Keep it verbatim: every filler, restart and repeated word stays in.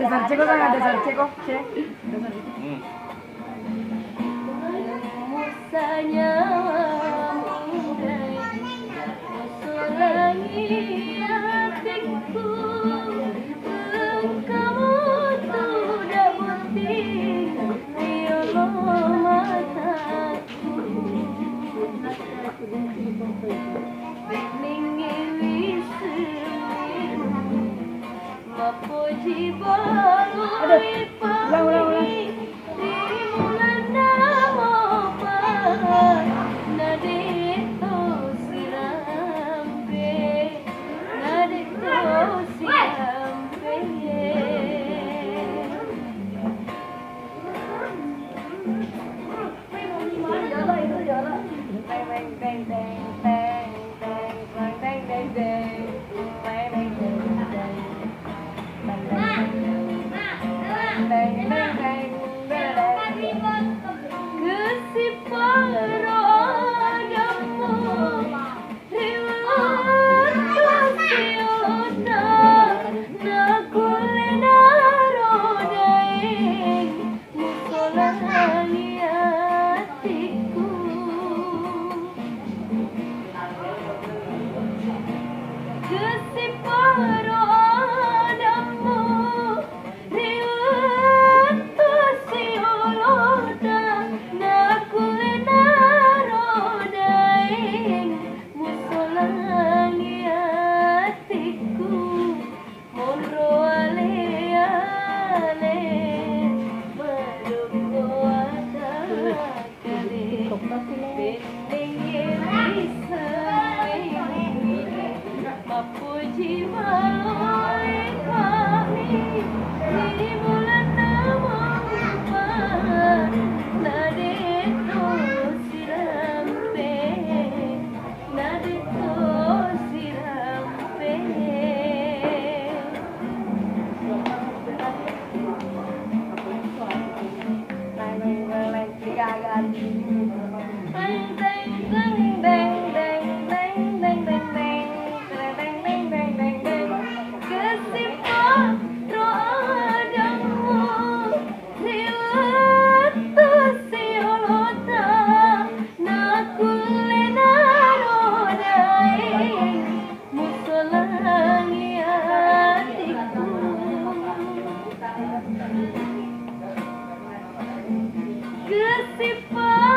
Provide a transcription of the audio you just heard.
Dasar ceko, kan ada dasar ceko, cek. Dasar ceko. Hmm. Musanya mudai, musulangi hatiku, engkau tu dak boti, riolo mataku. Ningi wisnu, mapoji baloi pami. Ri bulanna mopa, nadetto sirampe, nadetto sirampe. Kesiparo adammu, riwettu siota, nakulle naro daeng, musolangi atiku. Kesiparo adammu, riwettu siolota, nakulle naro daeng, musolangi atiku. Monro ale-ale, madokko atakale. Bennengnge ri salewe, mappoji maloi kami. Ri bulanna mopa, nadetto sirampe. Nadetto sirampe. Kesiparo adammu, riwettu siolota, nakulle naro daeng, musolangi atiku. Kesiparo